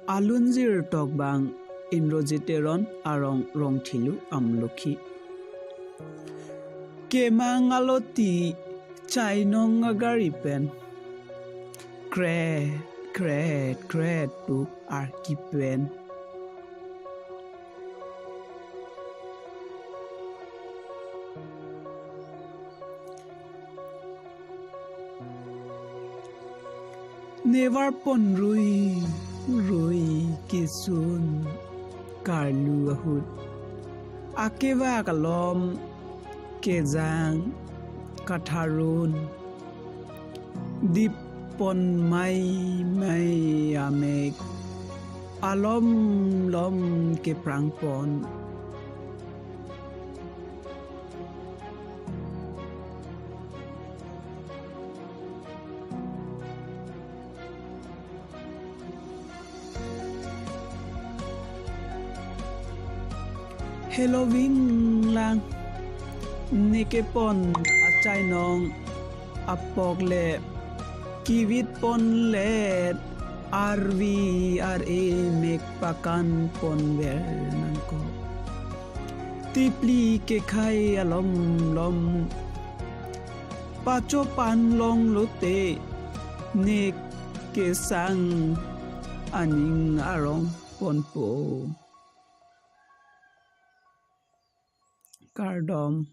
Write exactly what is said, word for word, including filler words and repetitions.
Alunjir tokbang Indrajit Teron arong Rongthelu Amlokhi. Kemang aloti chainong agari pen kret kret kret pu arki pen. Nevar pon rui rui kesun karlu ahut, akevak alom kejang katharun, dip pon mai mai amek alom lom keprang pon. Heloving lang, ne kepon achainong apok le kivit pon let, arvi ar-e mek pakan pon ver nangkok. Tipli kekhai alom lom pachopan longlote, ne kesang aning arong ponpo. Kardom.